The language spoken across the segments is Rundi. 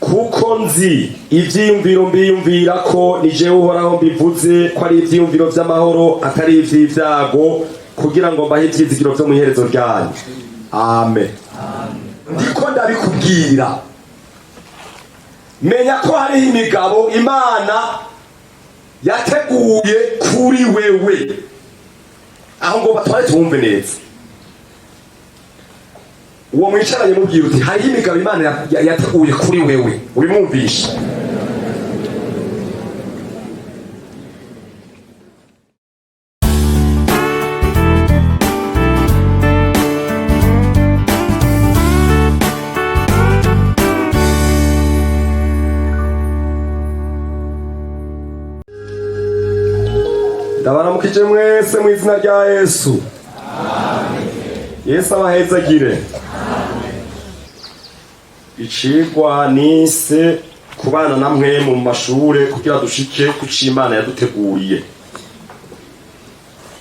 Kuko nzi ivyiyumviro mbiyumvira ko ni jewe Uhoraho mbivuze, ko ari ivyiyumviro vy'amahoro, atari ivy'ivyago, kugira ngo mbahe ivyizigiro vyo mw'iherezo ryanyu. Amen. Ndiko ndabikubwira, menya ko hariho imigabo Imana yateguye kuri wewe. Aho ngo batware, tuwumve neza. Uwo mwicaranye mubwira uti: "Hariho imigabo Imana yateguye kuri wewe." Ubimwumvisha. Ndabaramukije mwese mu izina rya Yesu. Yesu abahezagire. Icigwa nise kubana namwe mu mashure kugira dushike ku c'Imana yaduteguriye.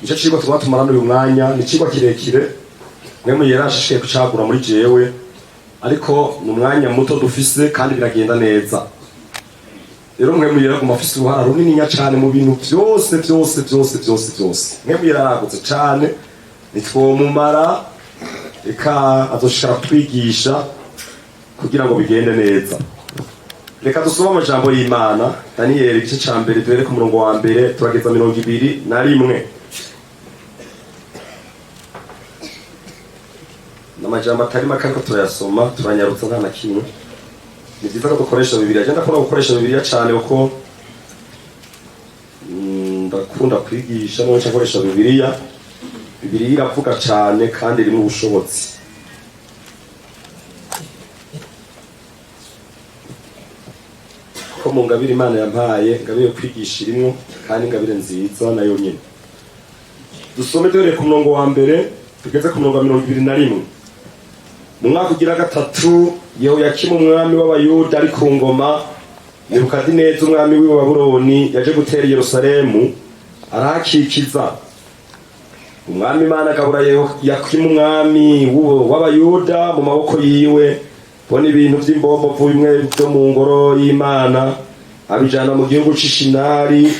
Nicyo cigwa tuba tumarana uyu mwanya. Ni icigwa kirekire, mwe yarashishiye kucagura muri jewe, ariko ni umwanya muto dufise kandi biragenda neza. Rero mwe muyera afise uruhara runininya cane mu bintu vyose vyose vyose vyose vyose. Mwe muyera aragutse cane, nitwomumara. Reka azoshishikara kutwigisha kugira ngo bigende neza. Reka dusome amajambo y'Imana. Daniyeli, igice ca mbere, duhere ku murongo wa mbere, turageza 21. N'amajambo atari make, ariko turayasoma, turanyarutsa, nta na kimwe. Ni byiza ko dukoresha Bibiliya. Je ndakunda gukoresha Bibiliya cane kuko ndakunda kwigisha niho nca nkoresha Bibiliya. Bibiliya iravuga cane kandi irimo ubushobozi. Ko mu ngabire Imana yampaye, ingabire yo kwigisha irimwo, kandi ingabire nziza nayo nyene. Dusome duhereye ku murongo wa mbere, tugeze ku murongo wa 21. Mu mwaka ugira gatatu Yehoyakimu umwami w'Abayuda ari ku ngoma, Nebukadineza umwami w'i Babuloni yaje gutera Yerusalemu, arahakikiza. Umwami Imana agabura Yehoyakimu umwami w'Abayuda mu maboko yiwe. Bona ibintu vy'imbombovu bimwe vyo mu ngoro y'Imana, abijana mu gihugu c'Ishinari,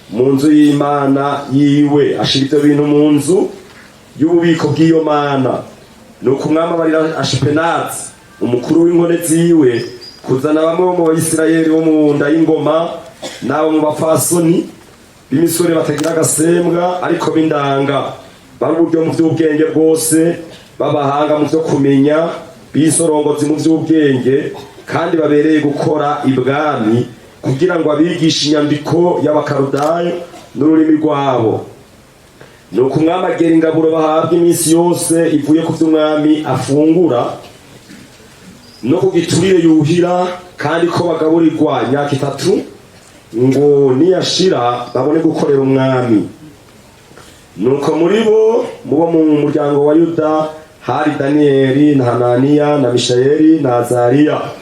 mu nzu y'Imana yiwe, ashira ivyo bintu mu nzu y'ububiko bw'iyo mana. Nuko umwami abarira Ashipenazi, umukuru w'inkone ziwe, kuzana bamwe bo mu Bayisirayeli bo mu nda y'ingoma n'abo mu bapfasoni b'imisore batagira agasembwa, ariko b'indanga, bari uburyo mu vy'ubwenge bwose, b'abahanga mu vyo kumenya, b'isorongozi mu vy'ubwenge, kandi babereye gukora ibwami, kugira ngo abigishe inyandiko y'Abakarudayo n'ururimi rwabo. Nuko umwami agera ingaburo bahabwa iminsi yose ivuye ku vy'umwami afungura no ku giturire yuhira, kandi ko bagaburirwa imyaka 3, ngo niyashira babone gukorera umwami. Nuko muri bo, mubo mu muryango wa Yuda, hari Daniyeli na Hananiya na Mishayeli na Azariya.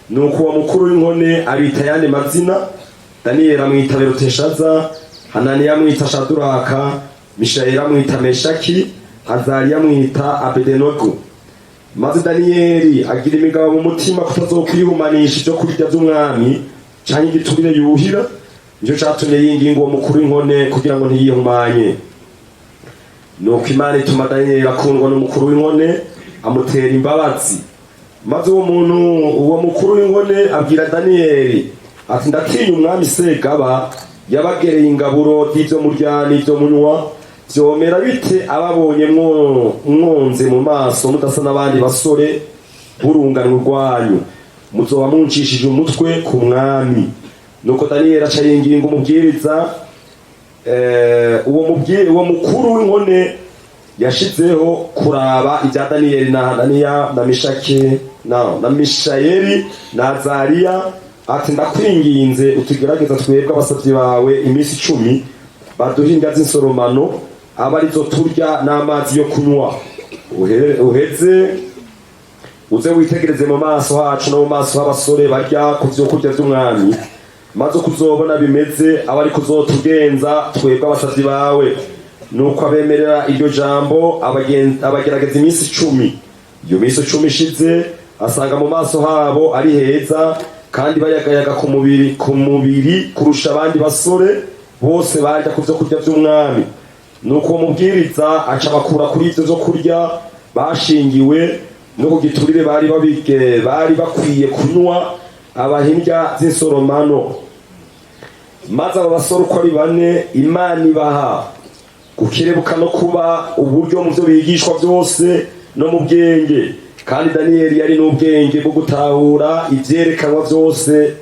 Nuko uwo mukuru w'inkone abita ayandi mazina: Daniyeli amwita Beluteshaza, Hananiya amwita Shaduraka, Mishayeli amwita Meshaki, Azariya amwita Abedenogo. Maze Daniyeli agira imigabo mu mutima kutazokwihumanisha ibyo kurya vy'umwami canke igiturire yuhira. Nico catumye yinginga uwo mukuru w'inkone kugira ngo ntiyihumanye. Nuko Imana ituma Daniyeli akundwa n'umukuru w'inkone, amutera imbabazi. Maze uwo muntu, uwo mukuru w'inkone, abwira Daniyeli ati: "Ndatinya umwami Segaba yabagereye ingaburo z'ivyo murya n'ivyo munywa. Vyomera bite ababonye mwonze mu maso, mudasa n'abandi basore b'urunganwe rwanyu? Muzoba muncishije umutwe ku mwami." Nuko Daniyeli aca yinginga umubwiriza, uwo mukuru w'inkone yashizeho kuraba ibya Daniyeli na Hananiya na Mishaki na Mishayeli na Azariya, ati: "Ndakwinginze, utugerageza twebwe abasavyi bawe iminsi 10, baduhe indya z'insoromano aba arizo turya n'amazi yo kunywa. Uheze uze witegereze mu maso hacu no mu maso h'abasore barya ku vyo kurya vy'umwami, maze uko uzobona bimeze aba ari kuzotugenza twebwe abasavyi bawe." Nuko abemerera iryo jambo, abagerageza iminsi 10. Iyo minsi 10 ishize, asanga mu maso habo ari heza. Kandi bayagayaga ku mubiri kurusha abandi basore bose barya ku vyo kurya vy'umwami. Nuko uwo mubwiriza aca bakura kuri ivyo vyo kurya bashingiwe no ku giturire bari babige bari bakwiye kunywa, abaha indya z'insoromano. Maze abo basore uko ari bane, Imana ibaha gukerebuka no kuba uburyo mu byo bigishwa byose no mu bwenge. Kandi Daniyeli yari n'ubwenge bwo gutahura ivyerekanwa byose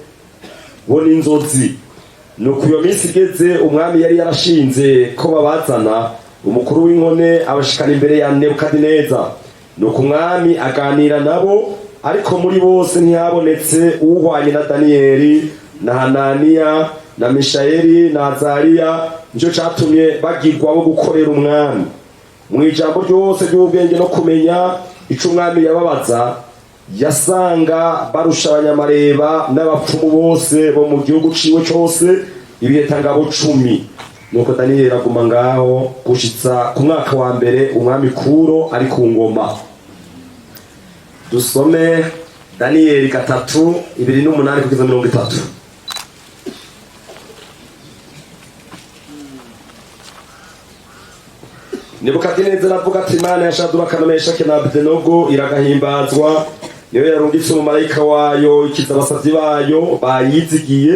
bo n'inzozi. Nuko iyo minsi igeze umwami yari yarashinze ko babazana, umukuru w'inkone abashikana imbere ya Nebukadineza. Nuko umwami aganira nabo, ariko muri bose ntihabonetse uhwanye na Daniyeli na Hananiya na Mishayeli na Azariya. Nicyo catumye bagirwa bo gukorera umwami mu ijambo ryose ry'ubwenge no kumenya ico umwami yababaza. Yasanga barusha abanyamareba n'abapfumu bose bo mu gihugu ciwe cose ibihetangabo 10. Nuko Daniyeli aguma ngaho gushitsa ku mwaka wa mbere umwami Kuro ari ku ngoma. Dusome Daniyeli 3, 28 kugeza 30. Nebukadinezari avuga ati: "Imana ya Shaduraka na Meshaki na Abedenego iragahimbazwa, niyo yarungitse umumarayika wayo ikiza abasavyi bayo bayizigiye,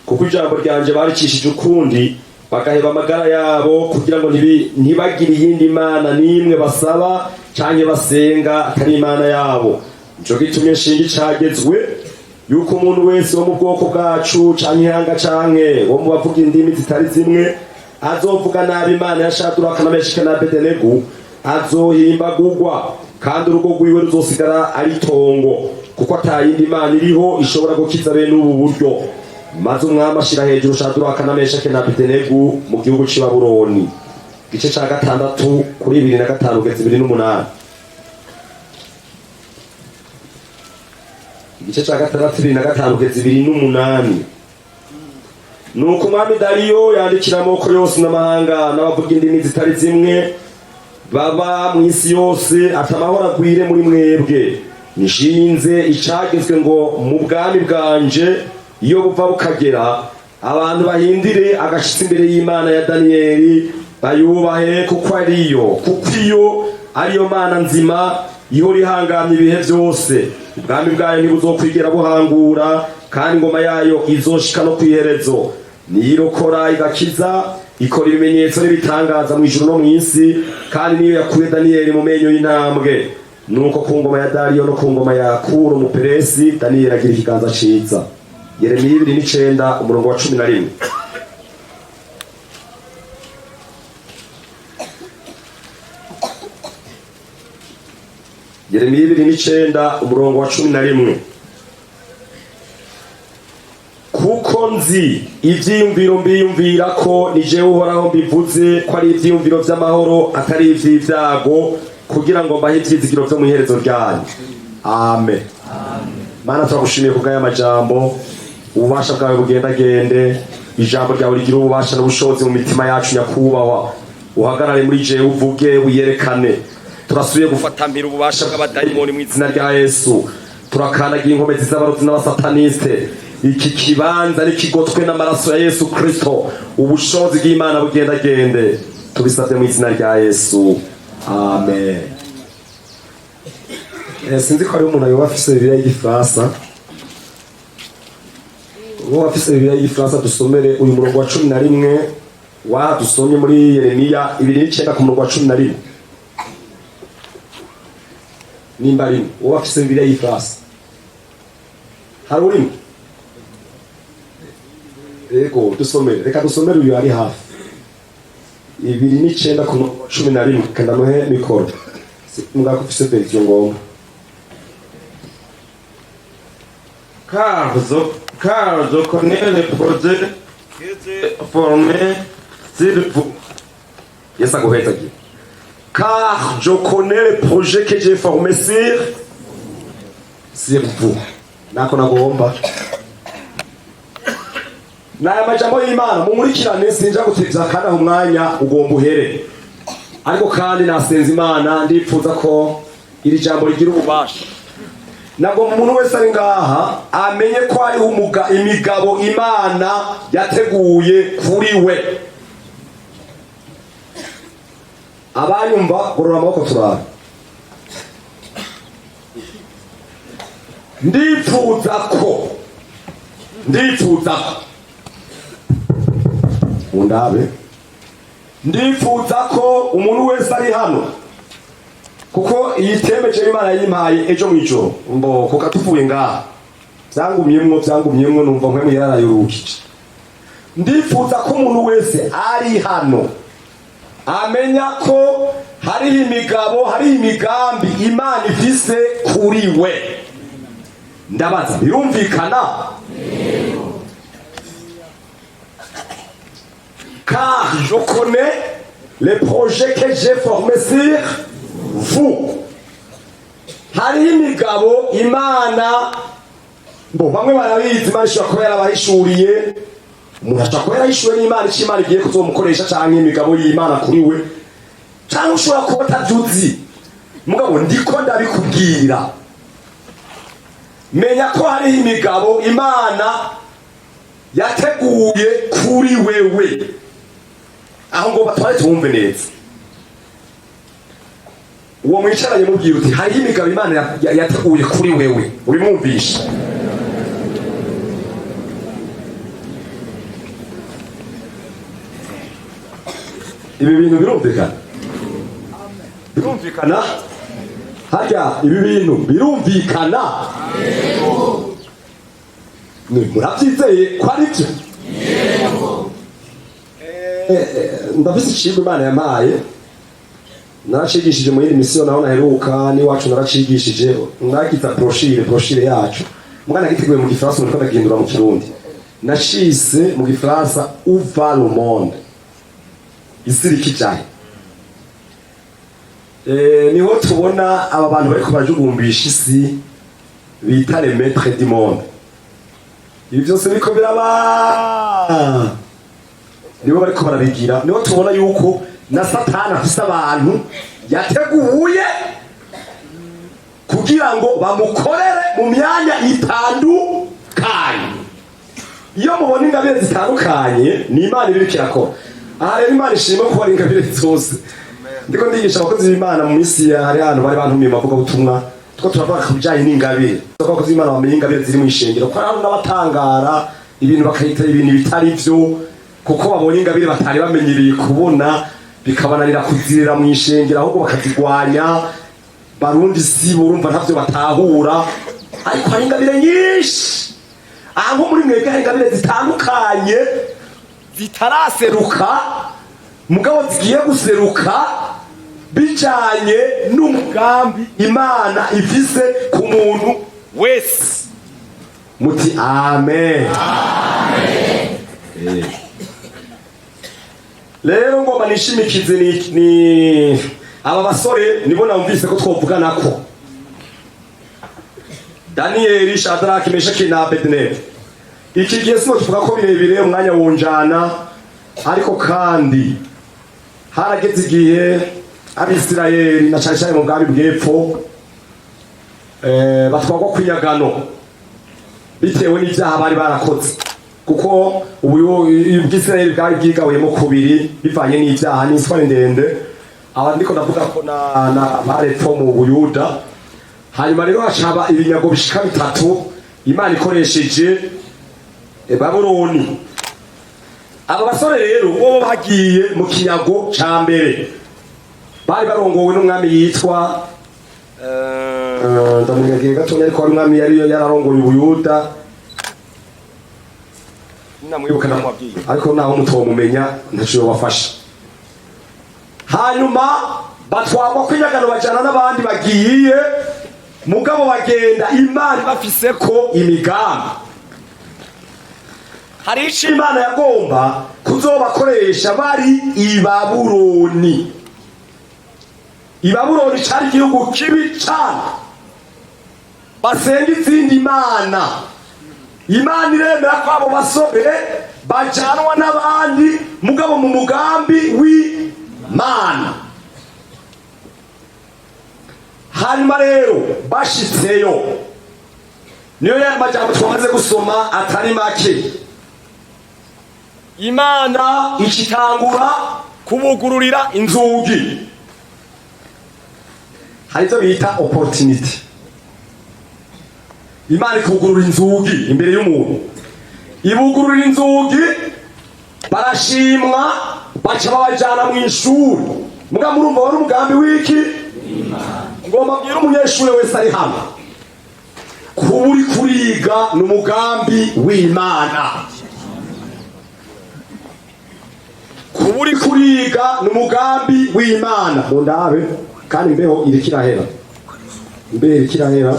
kuko ijambo ryanje baricishije ukundi, bagaheba amagara yabo kugira ngo ntibagire iyindi mana n'imwe basaba canke basenga atari Imana yabo. Nico gitumye nshinga icagezwe yuko umuntu wese wo mu bwoko bwacu canke ihanga canke wo mu bavuga indimi zitari zimwe azovuga nabi Imana ya Shaduraka na Meshaki na Abedenego azohimbagurwa, kandi urugo rwiwe ruzosigara ari itongo, kuko atayindi mana iriho ishobora gukiza bene ubu buryo." Maze umwami ashira hejuru Shaduraka na Meshaki na Abedenego mu gihugu c'i Babuloni. Igice ca gatandatu, kuri 25 kugeza 28. Igice ca gatandatu, 25 kugeza 28. Nuko umwami Dariyo yandikira amoko yose n'amahanga n'abavuga indimi zitari zimwe baba mu isi yose, ati: "Amahoro agwire muri mwebwe. Nshinze icagezwe ngo mu bwami bwanje, iyo buva bukagera, abantu bahindire agashitsi imbere y'Imana ya Daniyeli, bayubahe, kuko iyo ariyo Mana nzima ihora ihangamye ibihe byose. Ubwami bwayo ntibuzokwigera buhangura, kandi ingoma yayo izoshika no kw'iherezo. Niyirokora igakiza, ikora ibimenyetso n'ibitangaza mu ijuru no mu isi, kandi niyo yakuye Daniyeli mu menyo y'intambwe." Nuko ku ngoma ya Dariyo no ku ngoma ya Kuro Umuperesi, Daniyeli agira ikiganza ciza. Yeremiya 29, umurongo wa 11. Yeremiya 29, umurongo wa 11: "Kuko nzi ivyiyumviro mbiyumvira ko, ni jewe Uhoraho mbivuze, ko ari ivyiyumviro vy'amahoro atari ivy'ivyago, kugira ngo mbahe ivyizigiro vyo mw'iherezo ryanyu." Amen. Mana, turagushimiye kubw'aya majambo. Ububasha bwawe bugendagende, ijambo ryawe rigira ububasha n'ubushobozi mu mitima yacu. Nyakubahwa, uhagarare muri jewe, uvuge, wiyerekane. Turasubiye gufata mpira ububasha bw'abadayimoni mu izina rya Yesu. Turakandagira inkomezi z'abarozi n'abasataniste. Iki kibanza nikigotwe n'amaraso ya Yesu Kristo. Ubushobozi bw'Imana bugendagende. Tubisabye mu izina rya Yesu, amen. Sinzi ko hariho umuntu yoba afise Bibiliya y'igifaransa. Uwo afise Bibiliya y'igifaransa, dusomere uyu murongo wa 11 wa dusomye muri Yeremiya 29, ku murongo wa 11, nimba rimwe. Uwo afise Bibiliya y'igifaransa, hari urimo? Yego, dusomere. Reka dusomere uyu ari hafi. 29 ku murongo wa 11. Kandamuhe mikoro mbwa ko ufise version ngombwa. Car je connais les projets que j'ai formés sur vous. Yesu aguhezagiye. "Car je connais les projets que j'ai formés sur vous." Nako nagomba naya majambo y'Imana munkurikirane. Sinja gutevya kandi aho umwanya ugomba uhere, ariko kandi nasenze Imana, ndipfuza ko iri jambo rigira ububasha. Nagomba umuntu wese ari ngaha amenye ko hariho imigabo Imana yateguye kuri we. Abanyumva, gorora amaboko turabe. Ndipfuza ko undabe, ndifuza ko umuntu wese ari hano, kuko iyi thème je Imana yimpaye ejo mwijoro mbo kuka tuvuye ngaha, vyangumyemwo numva mpwemu yarayurukije. Ndifuza ko umuntu wese ari hano amenya ko hariho imigabo, hariho imigambi Imana ifise kuri we. Ndabaza, birumvikana? Car je connais les projets que j'ai formés sur vous. Hariho imigabo Imana, bo bamwe barabizi, Imana ishobora kuba yarabahishuriye. Umuntu ashobora kuba yarahishuwe n'Imana icyo Imana igiye kuzomukoresha, canke imigabo y'Imana kuri we, canke ushobora kuba utavyuzi. Mugabo ndiko ndabikubwira, menya ko hariho imigabo Imana yateguye kuri wewe. Aho ngo batware, tumve neza. Uwo mwicaranye mubwira uti: "Hariho imigabo Imana yateguye kuri wewe." Ubimwumvisha. Ibi bintu birumvikana? Birumvikana harya? Ibi bintu birumvikana? Murabyizeye ko ari byo? Ndafise icigwa Imana yampaye, naracigishije mu yindi misiyo naho naheruka n'iwacu, naracigishije, nagiza brochure yacu. Mwana giteguye mu Gifaransa, muriko ndagihindura mu Kirundi. Nacise mu Gifaransa "Où va le monde?", isi iriko ijahe? Niho tubona aba bantu bariko barajugumbisha isi bita les maîtres du monde. Ibi byose biriko biraba, nibo bariko barabigira. Niho tubona yuko na Satani afise abantu yateguye kugira ngo bamukorere mu myanya itandukanye. Iyo mubona ingabire zitandukanye, ni Imana ibiriko irakora. Aha rero Imana ishima ko hari ingabire zose. Ndiko ndigisha abakozi b'Imana mu minsi ya hari ahantu bari bantumiye mu mavugabutumwa, tuko turavuga ku bijanye n'ingabire. Abakozi b'Imana bamenye ingabire ziri mu ishengero, ko hari n'abatangara ibintu bakayita ibintu bitari vyo, kuko babonye ingabire batari bamenyereye kubona, bikabananira kuzirira mu ishengero, ahubwo bakazigwanya. Barundi si burumva, ntavyo batahura. Ariko hari ingabire nyinshi. Aha nko muri mwebwe hari ingabire zitandukanye zitaraseruka, mugabo zigiye guseruka bijanye n'umugambi Imana ifise ku muntu wese. Muti amen. Rero ngomba nishimikize ni aba basore, nibo namvise ko twovugana ko Daniyeli, Shadraki, Meshaki na Abednego. Iki gihe sino tuvuga ko birebire, umwanya wunjana. Ariko kandi harageze igihe Abisirayeli, na cane cane mu bwami bw'epfo, batwarwa kw'inyagano bitewe n'ibyaha bari barakoze, kuko ubu Ubwisirayeli bwari bwigabuyemo kubiri bivanye n'ibyaha n'iswari ndende. Aba ndiko ndavuga ko na barepfo mu Buyuda. Hanyuma rero hacaba ibinyago bishika bitatu Imana ikoresheje Babuloni. Aba basore rero bo bagiye mu kinyago ca mbere, bari barongowe n'umwami yitwa, ndamunyagiye gatonya, ariko wari umwami yari yararongoye Ubuyuda, namwibuka ndamubabwiye, ariko naho mutomumenya ntaco yobafasha. Hanyuma batwarwa kw'inyagano, bajana n'abandi bagiye, mugabo bagenda Imana bafise ko imigambi. Hari ico Imana yagomba kuzobakoresha bari i Babuloni. I Babuloni cari igihugu kibi cane, basenga izindi mana. Imana iremera ko abo basore bajanwa n'abandi, mugabo mu mugambi w'Imana. Hanyuma rero bashitseyo Niyo ya majambo twamaze gusoma atari make. Imana ikitangura kubugururira inzugi. Hari ibyo bita opportunity. Imana ikugurura inzugi imbere y'umuntu, ibugurura inzugi, barashimwa, baca babajana mu ishuri. Muga murumva wari umugambi w'iki? Ngomba mbwira umunyeshuri wese ari hano: kuba uri kuriga ni umugambi w'Imana. Kuba uri kuriga ni umugambi w'Imana. Mundabe kandi, imbeho iriko irahera, imbeho iriko irahera.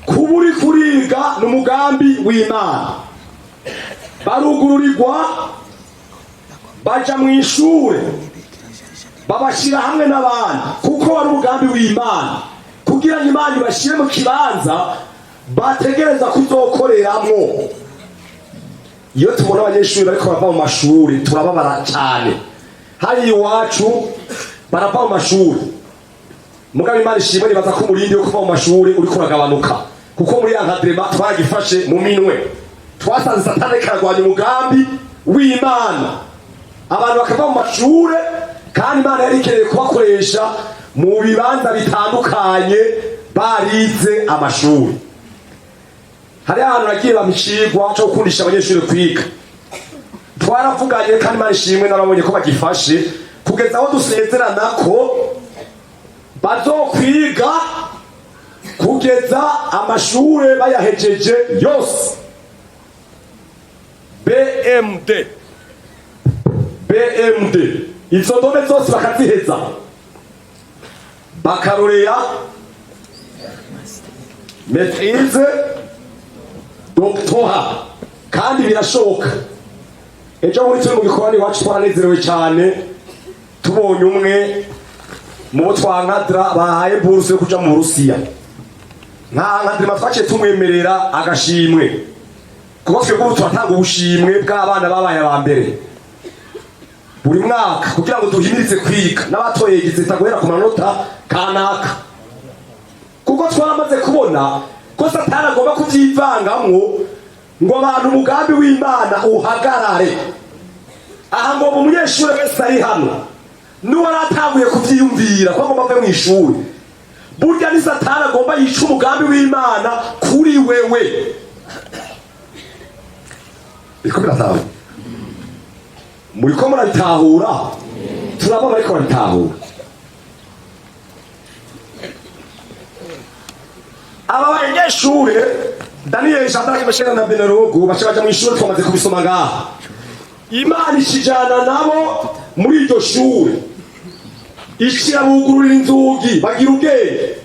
Kuba uri kuriga ni umugambi w'Imana. Barugururirwa, baja mu ishure, babashyira hamwe n'abandi, kuko wari umugambi w'Imana kugira ngo Imana ibashyire mu kibanza bategereza kuzokoreramwo. Iyo tubona abanyeshuri bariko barava mu mashuri, turababara cyane. Hariya iwacu barava mu mashuri. Mugabo Imana ishimwe, nibaza ko umurindi wo kuva mu mashuri uriko uragabanuka, kuko muri ya encadrement twaragifashe mu minwe. Twasanze Satani ariko ararwanya umugambi w'Imana, abantu bakava mu mashure, kandi Imana yari ikeneye kubakoresha mu bibanza bitandukanye barize amashuri. Hari ahantu nagiye bampa icigwa co gukundisha abanyeshuri kwiga. Twaravuganye, kandi Imana ishimwe, narabonye ko bagifashe kugeza aho dusezerana ko bazokwiga kugeza amashure bayahejeje yose. BMD, BMD, izo ndome zose bakaziheza: baccalauréat, maîtrise, doctorat. Kandi birashoboka. Ejo muri turi mu gikorani iwacu, twaranezerewe cyane tubonye umwe mu bo twankadira bahaye bourse yo kuja mu Burusiya. Nka encadrement twaciye tumwemerera agashimwe, kuko twebwe ubu turatanga ubushimwe bw'abana babaye aba mbere buri mwaka, kugira ngo duhimirize kwiga n'abatoye igizeta guhera ku manota kanaka, kuko twaramaze kubona ko Satani agomba kubyivangamwo ngo abantu umugambi w'Imana uhagarare. Aha ngo umunyeshuri wese ari hano n'uwaratanguye kuvyiyumvira ko agomba ave mu ishuri, burya ni Satani agomba yica umugambi w'Imana kuri wewe. Biriko biratahura? Muriko murabitahura? Turaba bariko barabitahura. Aba banyeshure Daniyeli, Shadaraki, Meshaki na Abedenego baca baja mu ishuri. Twamaze kubisoma ngaha. Imana ikijana nabo muri iryo shure, ikirabugururira inzugi, bagira ubwenge.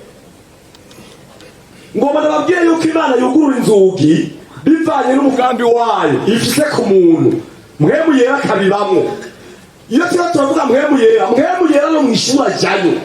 Ngomba ndababwire yuko Imana yugurura inzugi bivanye n'umugambi wayo ifise ku muntu. Mpwemu Yera akabibamwo. Iyo tuba turavuga Mpwemu Yera, Mpwemu Yera no mu ishuri ajyayo.